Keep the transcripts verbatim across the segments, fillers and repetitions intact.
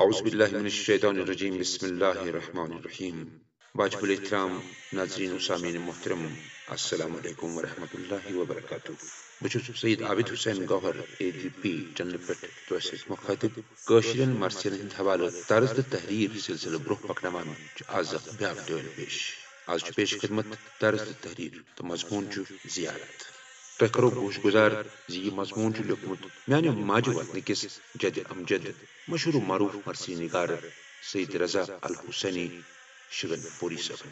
اعوذ باللہ من الشیطان الرجیم، بسم اللہ الرحمن الرحیم۔ واجب الاحترام ناظرین و سامعین محترم، السلام علیکم ورحمۃ اللہ وبرکاتہ۔ بہٕ چھُس سید عابد حسین گوہر، اے جی پی چینلہِ پٮ۪ٹھ تۄہہِ سۭتۍ مُخٲطِب۔ کٲشرٮ۪ن مرثین ہٕنٛدۍ حوالہٕ طرز تہٕ تحریر سلسلہٕ برٛونٛہہ پکناوان چھُ آز اکھ بیٛاکھ ڈٲلۍ پیش۔ آز چھُ پیش خدمت طرز تہٕ تحریر تہٕ مضموٗن چھُ زیارت۔ تۄہہِ کرو گوش گزار زِ یہِ مضموٗن چھُ لیوٗکھمُت میانہِ ماجہِ وطنہٕ کِس جدِ امجد، مشہوٗر و معروٗف مرثی نگار سید رضا الحسینی شگن پوری صٲبن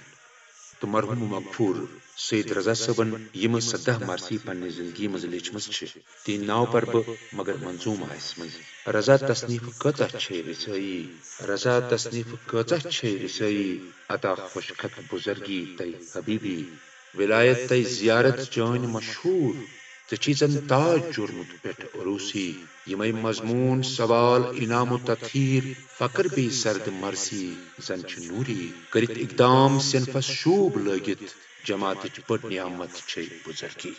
تہٕ مرحوم مغفور سید رضا صٲبن، یِم سداہ مرثی پننہِ زندگی منٛز لیچھمٕژ چھِ۔ تِہنٛدۍ ناو پرٕ بہٕ، مگر منظوٗم آسہِ منٛز۔ رضا تصنیف کۭژاہ چھے رسٲیی، رضا تصنیف کۭژاہ چھے رسٲیی، عطا خوش خط بزرگی تَے حبیبی، ولایت تَے زیارت چٲنۍ مشہوٗر، ژےٚ چھی زن تاج جوٚرمُت پٮ۪ٹھ عروسی۔ یِمے مضموٗن، سوال، انعام و تطہیر، فقر بیٚیہِ سرد مرثی زن چھِ نوٗری۔ کٔرِتھ اقدام صنفس شوٗب لٲگِتھ، جماعتٕچ بٔڑ نعمت چھے بزرگی۔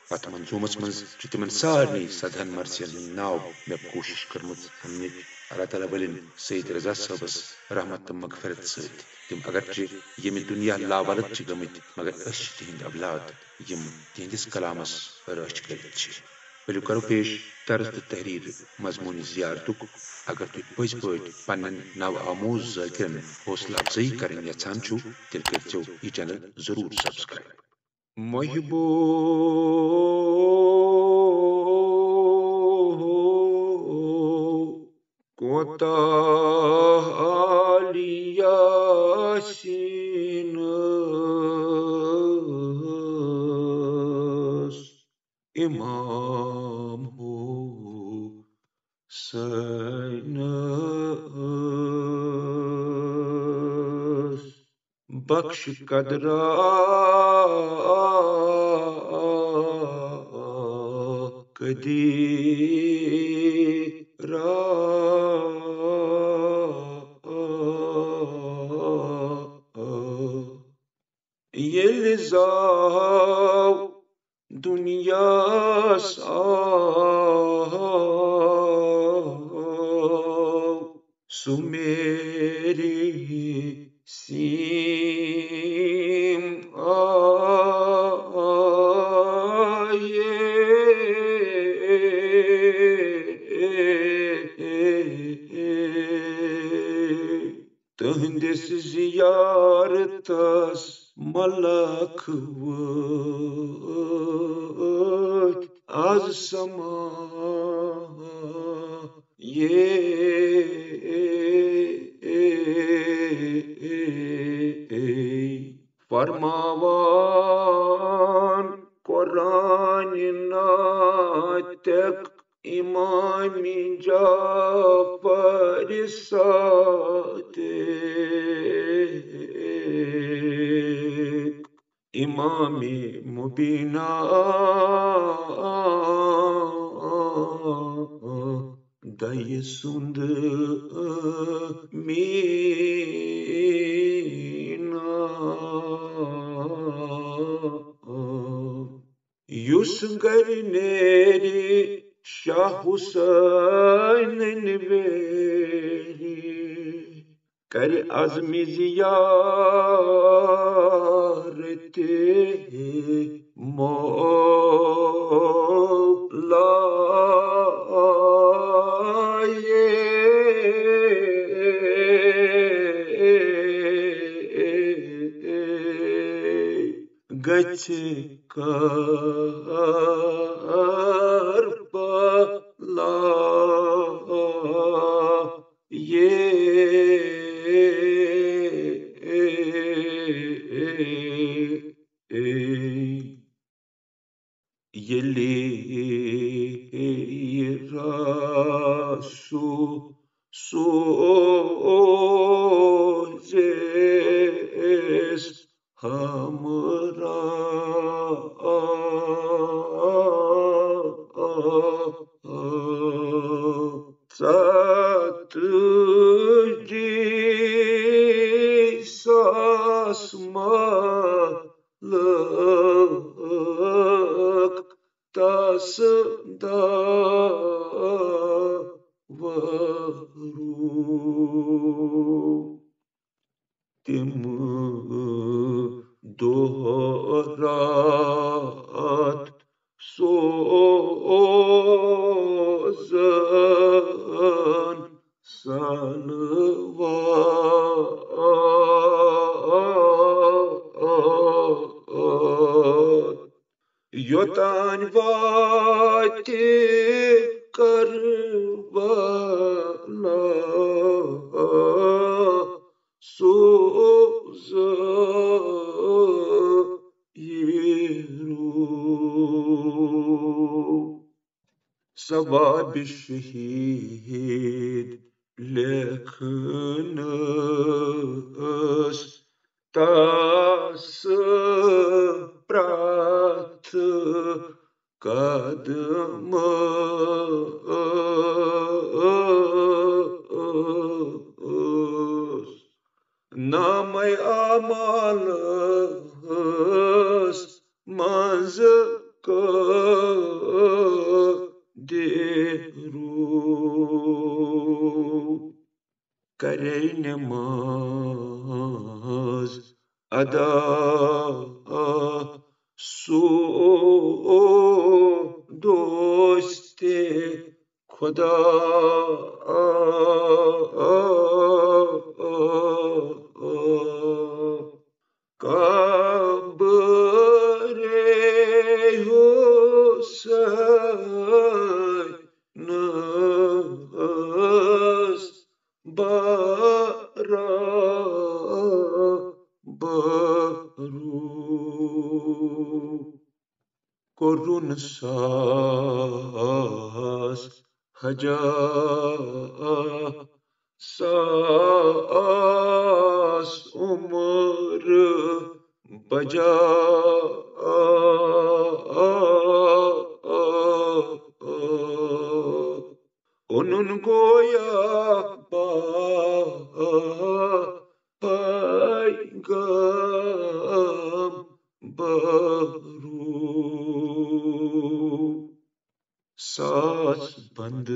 اتھ منظوٗمس منٛز چھِ تِمن سارنٕے سدہن مرثین ہُنٛد ناو مےٚ کوٗشش کٔرمٕژ ہننٕچ۔ اللہ تعالیٰ ؤلِن سید رضا صٲبس رحمت تہٕ مغفرت سۭتۍ۔ تِم اگرچہِ ییٚمہِ دُنیا لاولد چھِ گٔمٕتۍ، مگر أسۍ چھِ تِہنٛدۍ اولاد، یِم تِہنٛدِس کلامس رٲچھ کٔرِتھ چھِ۔ ؤلِو کرو پیش طرز تہٕ تحریر مضموٗنہِ زیارتُک۔ اگر تُہۍ پٔزۍ پٲٹھۍ پننٮ۪ن نو آموز ذٲکرن حوصلہٕ افزٲیی کرٕنۍ یژھان چھِو، تیٚلہِ کٔرۍزیو یہِ چینل ضروٗر سبسکرائب۔ محبو، کوتاہ عالی یاسین امام حسین۔ بخش قدرا قدیرا۔ ییٚلہِ زاو دُنیاہَس آو سُہ میری سیم آیے۔ تہنٛدِس زیارتس ملک وٲتۍ از سما۔ یے فرماوان قرآن ناطق امام جعفر صادق، امام مبینا دعی سند مینا۔ یُس گرِ نیرِ شاہ حسینن ویری، کرِ عزمِ زیارت مولا۔ گژھِ کربلا یے۔ ییٚلہِ رسول سوزیس ہمراہ ژتجی ساس ملک تس دعوت۔ تِم دۄہ راتھ سوزان سنوار، یوٚتام واتہِ کربلا سوزا یہِ روح۔ ثوابِ شہید لیکھنس تس پرٛتھ قدمس۔ نامہ اعمالس منٛز قٲدِ روح۔ کرے نماز ادا سو دوستِ خدا۔ قبرِ حسینس برابر روح۔ کوٚرُن ساس حجا ساس عمر بجا۔ اونُن گویا با پیغمبرو۔ ساس بندٕ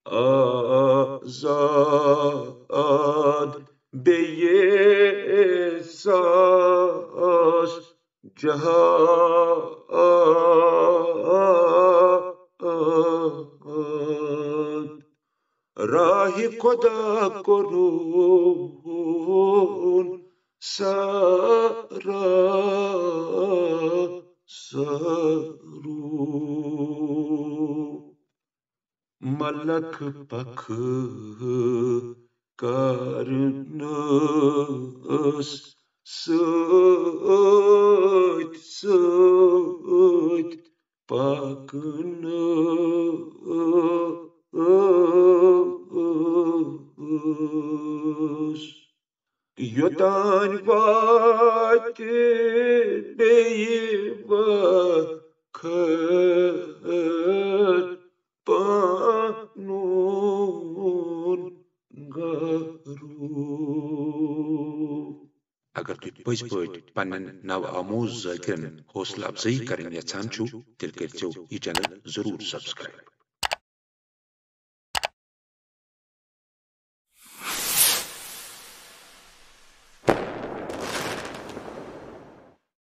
آزاد، بیٚیہِ ساس جہاد۔ راہِ خدا کوٚرُن سارا سرو۔ ملک پکھ کرنس سۭتۍ سۭتۍ پکنس۔ یوٚتام واتہِ بیٚیہِ وقت پنُن گرو۔ اگر تُہۍ پٔزۍ پٲٹھۍ پننٮ۪ن نو آموز ذٲکرن حوصلہٕ افزٲیی کرٕنۍ یژھان چھِو، تیٚلہِ کٔرۍزیو یہِ چینل ضروٗر سبسکرائب۔